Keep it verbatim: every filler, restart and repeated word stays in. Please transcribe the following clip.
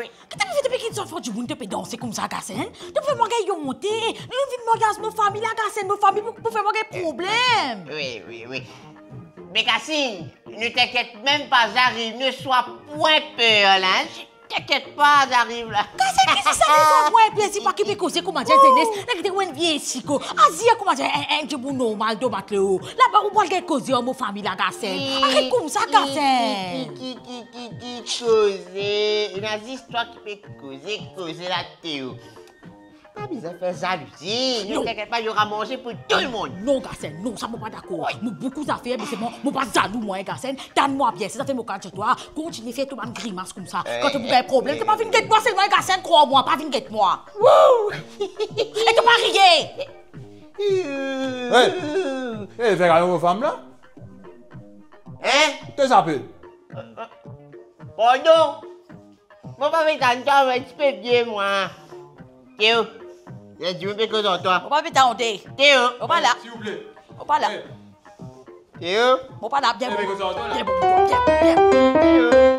Ki to pe fer, to pe kit sa, fou dimoun, to pe danse koumsa, Gasenn? To pe fer mwa gagn onte. Nou vinn maryaz mo fami la, Gasenn, mo fami pou, pou fer mwa gagn problem. Wi, wi, wi. Bécassine, ne t'inquiète même pas, j'arrive, ne sois point peur la, hein. T'inquiète pas, j'arrive la. Gasenn, ki sa, ne sois point peur, si pa ki pe koze kouma dir zenes, la ki te enn vie siko. Azir kouma dir enn, enn dimoun normal, domat leo. Laba ou pral gagn koze ar mo fami la, Gasenn. Aret koumsa, Gasenn. Ki, ki, ki, ki, ki koze? Ena zis twa ki pe koze, koze la, Théo. Pa bizin fer zalouzi. Ne t'inquiète pas, il y aura manger pour tout le monde. Non, Gasenn, non, sa mo pa dakor. Wi. Mo boukou zafer, me selman mo pa zalou mwa, Gasenn. Tann mwa bien, se zafer mo kapav dir twa, kontigne fer to bann grimas koumsa. Kan to pou gagn problem, to pa vinn get mwa selman, Gasenn, krwar mwa, pa vinn get mwa. Wou! E to pa riye. Hey! Hey, fer alon mo fam la? Hein? Ki sa pe? Pardon? Mo pa pe tann twa, mo enn tipe vie mwa. Théo, ena dimoun pe koz ar twa. Mo pa pe tande. Théo. Mo pa la. Silvouple. Mo pa la. Hey. Théo. Mo pa la, bien. Hey, bon, bon, bon, bien, bien. Théo.